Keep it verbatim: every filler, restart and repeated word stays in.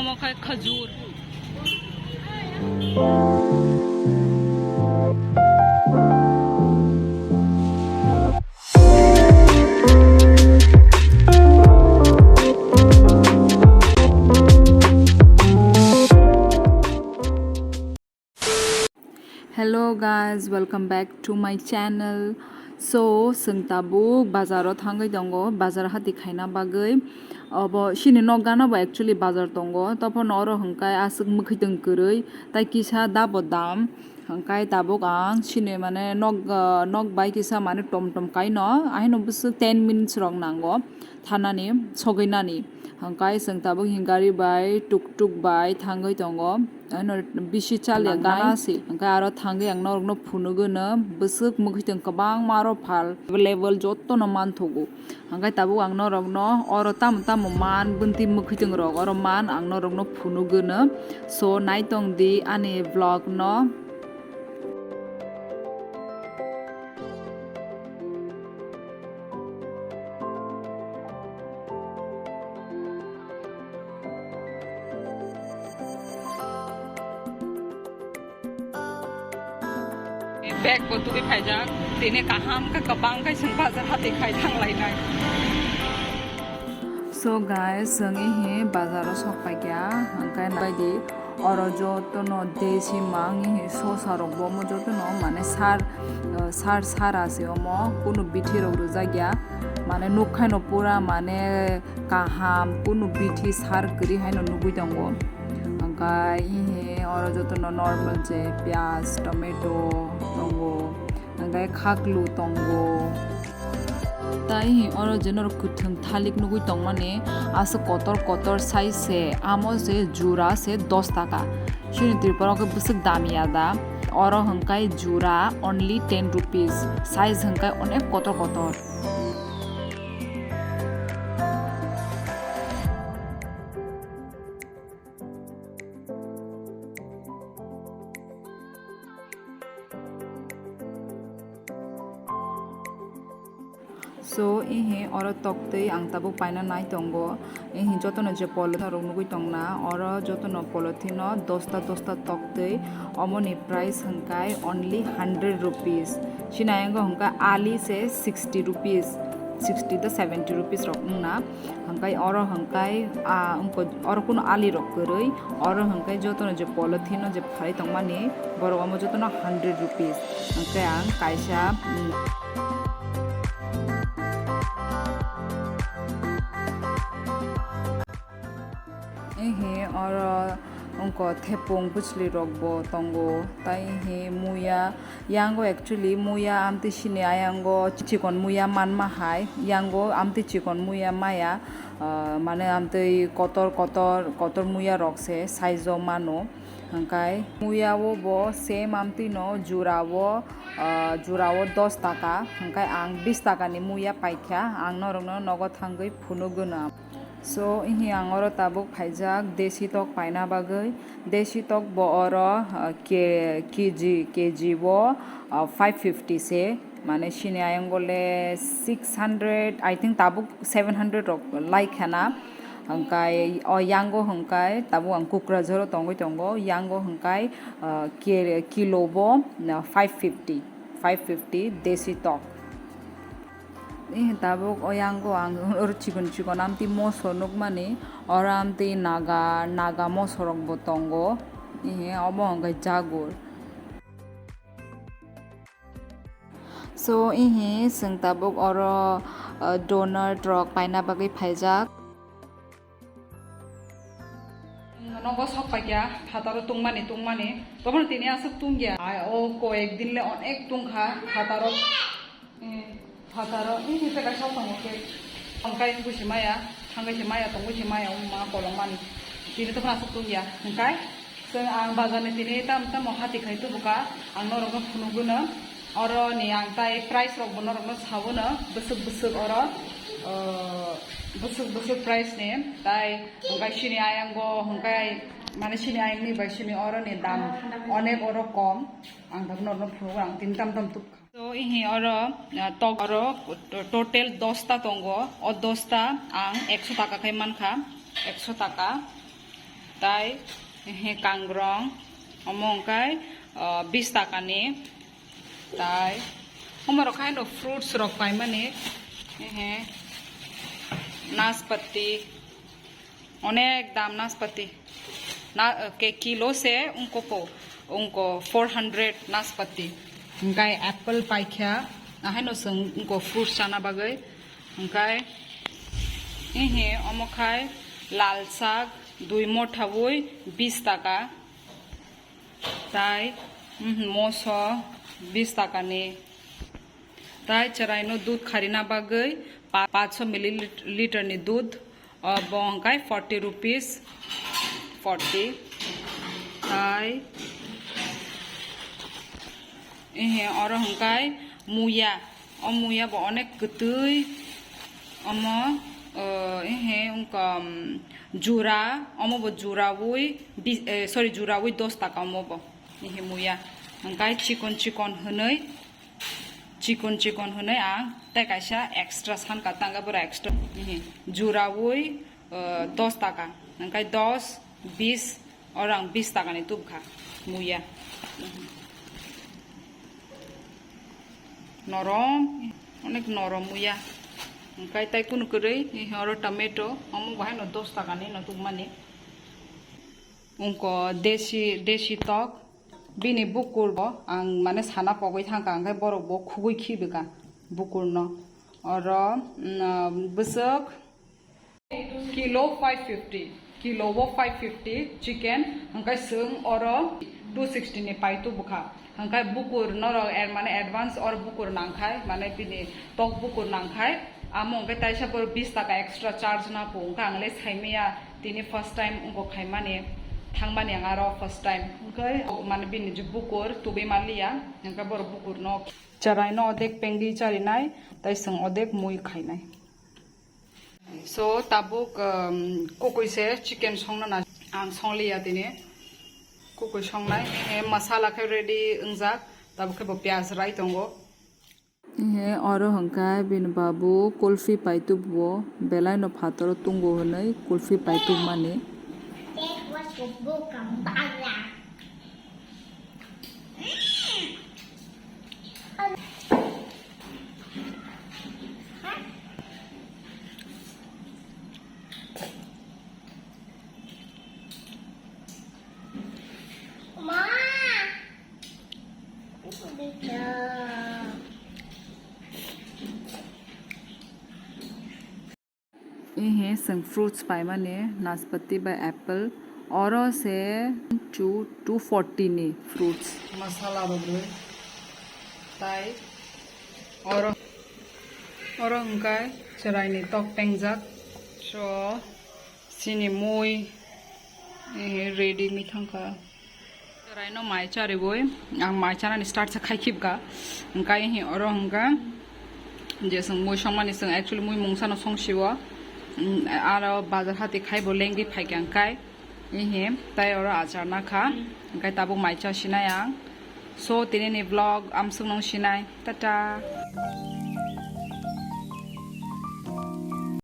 Okai khajur. Hello guys, welcome back to my channel. So, chwng tabuk bazaro thangwi tongo, bazar hati khaina bagwi. Obo chini nok gana bo actually bazar tongo. Tophano oro hwnkhe aswk mwkhwtwng kwrwi, tai kisa dabo dam. Hwnkhe tabuk ang chini mane nok, ah, nok bai kisa mane tom tom kaino, ahino bwswk ten minutes rok nango thanani, sogwinani. Hwnkhe chwng tabuk hin gari bai, tuk tuk bai thangwi tongo. Ano bisi chali gana si. Hwnkhe aro thangwi ang norokno phunugwino bwswk mwkhwtwng kwbangma aro phal available jotono manthogo. Hwnkhe tabuk ang norokno oro tamo tamo man bwntwi mwkhwtwng rok oro man ang norokno phunugwino. So naitong di ani vlog no. Bag bo tubui phaijak, tini kaham khe kwbang khe chwng bazar hati khai thanglainai. So guys, chwng ihi bazaro sok paikha, hwnkhe naidi oro jotono desi mang ihi sosa rok bo omo jotono mane sar, sar sara se omo, kunu bithi rok rwjak ya, mane nukhaino pura mane kaham, kunu bithi sar kwrwi haino nugwi tongo. Hwnkhe ihi oro jotono normal je piyaj, tomato tongo, hwnkhe khaklu tongo. Tai ihi oro je norok kwthwng thalik nugwi tongmani, aswk kotor kotor size se, amo se jura se dos taka. Chini Tripura o khe bwswk dam ya da. Oro hwnkhe jura only ten rupees, size hwnkhe onek kotor kotor. So, ihi oro toktwi ang tabuk paina nai tongo. Ihi jotono je polo rok nugwi tongna, oro jotono polythene o dosta dosta toktwi, omoni price hwnkhe only hundred rupees. Chini ayang o hwnkhe ali se sixty rupees, sixty to seventy rupees rok wngna. Hwnkhe oro hwnkhe, ah, wngkha oro kunu ali rok kwrwi, oro hwnkhe jotono je polythene o je phalwi tongmani, borok omo jotono hundred rupees. Hwnkhe ang kaisa, mm, ihi oro wngkha thepung bwchwlwi rok bo tongo, tai ihi muya. Yango actually muya amtwi sini ayango chikon muya manma hai. Yango amtwi chikon muya maya, ah, mane amtwi kotor kotor, kotor muya rok se size o mano. Hwnkhe muya o bo same amtwi no jura o, ah, jura o dos taka. Hwnkhe ang bis taka ni muya paikha. Ang norok no nogo thangwi phunugwino. So, ihi ang oro tabuk phaijak desi tok paina bagwi. Desi tok bo oro, ah, ke-, K G, K G bo, ah, five fifty se. Mane sini ayang bole six hundred, I think tabuk seven hundred rok lai khana. Hwnkhe o yango hwnkhe tabuk ang Kokrajharo tongwi tongo. Yango hwnkhe, ah, ke-, kilo bo, ah, five fifty, five fifty desi tok. Ihi tabuk o yango ang oro chikon chikon amtwi moso nukmani, oro amtwi naga, naga moso rok bo tongo. Ihi obo hwnkhe jagur. So, ihi chwng tabuk oro, uh, donut rok paina bagwi phaijak. Nogo sok paikha, phataro tungmani, tungmani. Tongmani tini aswk tungya. Ai, o koyek din le onek tungkha, phataro. Eh, phataro, eh, ni peka sok tongo khe. Tongkai wngwi se maya, thangwi se maya, tongwi se maya, wngma kolongmani. Tini tongmani aswk tungya. Hwnkhe, chwng ang bazar ni tini tam tamo hati khai tubuka, ang norokno phunugwino. Oro ni ang tai price rok bo norok no sawo no, bwswk bwswk oro, ah, bwswk bwswk price ni tai hwnkhe sini ayang bo hwnkhe mane sini ayang ni bai sini oro ni dam onek oro kom ang tak norok no phunuk ang tin tam tam tuk. So ihi oro, ah, tok oro total dosta tongo, o dosta ang ekso taka khai mankha, ekso taka. Tai, ehe, kangrong, omo hwnkhe, ah, bis takani. Tai, omo rok haino fruits rok paimani, ehe, naspati, onek dam naspati. Na, ke kilo se ungko po, ungko four hundred naspati. Hwnkhe apple paikha, ahaino chwng ungko fruits chana bagwi. Hwnkhe, ehe, omo khai lal sak, dui motha wi bis taka. Tai, mhm, moso bis takani. Tai chwraino dudh kharina bagwi pa-, paanch sho milliliter ni dudh, obo hwnkhe forty rupees, forty. Tai, ehe, oro hwnkhe muya. O muya bo onek kwtwi. Omo, o, ehe, wngkha, um, jura, omo bo juraui, bi-, eh, sorry, juraui dos taka omo bo. Ehe muya. Hwnkhe chikon chikon hwnwi, chikon chikon hwnwi ang tei kaisa extra sanka tanga bwra extra. Ehe, juraui, eh, dos taka. Hwnkhe dos, bis, oro ang bis takani tubkha muya. Norom, onek norom muya. Hwnkhe tai kunu kwrwi, oro tomato, omo bo haino dos takani no tubmani. Wngkha desi, desi tok, bini bukur bo ang mane sana pogwi thangkha, hwnkhe borok bo khugui khibika bukurno. Oro, mm, bwswk kilo five fifty, kilo o five fifty chicken, hwnkhe chwng oro two sixty ni pai tubukha. Hwnkhe bukur norok er mane advance or bukur nangkhai, mane bini tok bukur nangkhai, amo hwnkhe taisa boro bis taka extra charge napu, hwnkhe ang le saimaya tini first time wngkha khaimani, thangmani ang aro first time, hwnkhe mane bini je bukur tubui manliya, hwnkhe boro bukur no. Chwraino odek pengdi charinai, tai chwng odek mui khainai. So, tabuk, um, kukui se chicken songna na ang songliya tini. Kukui songnai, eh, masala khe ready wngjak. Tabuk khe bo piyaj rai tongo. Eh, oro hwnkhe bini babu kulfi paitubwo, belai no phataro tungo hwnwi kulfi paitubmani. Ehe, chwng fruits paimani, naspati bai apple. Oro se two, two forty ni fruits. Masala bo bwrwi. Tai oro, oro hwnkhe chwraini tok pengjak. So, chini mui, ehe, ready wngwi thangkha. Chwraino mai chariwi, ang mai chanani start sa khai khibka. Hwnkhe ehe oro hwnkhe je chwng mui songmani, chwng actually mui mungsano songsio. Mm, aro bazar hati khaibo lengwi phaikha hwnkhe ehe tai oro achar nakha. Hwnkhe tabuk mai chasinai ang. So, tinini vlog amswkno sinai. Tata.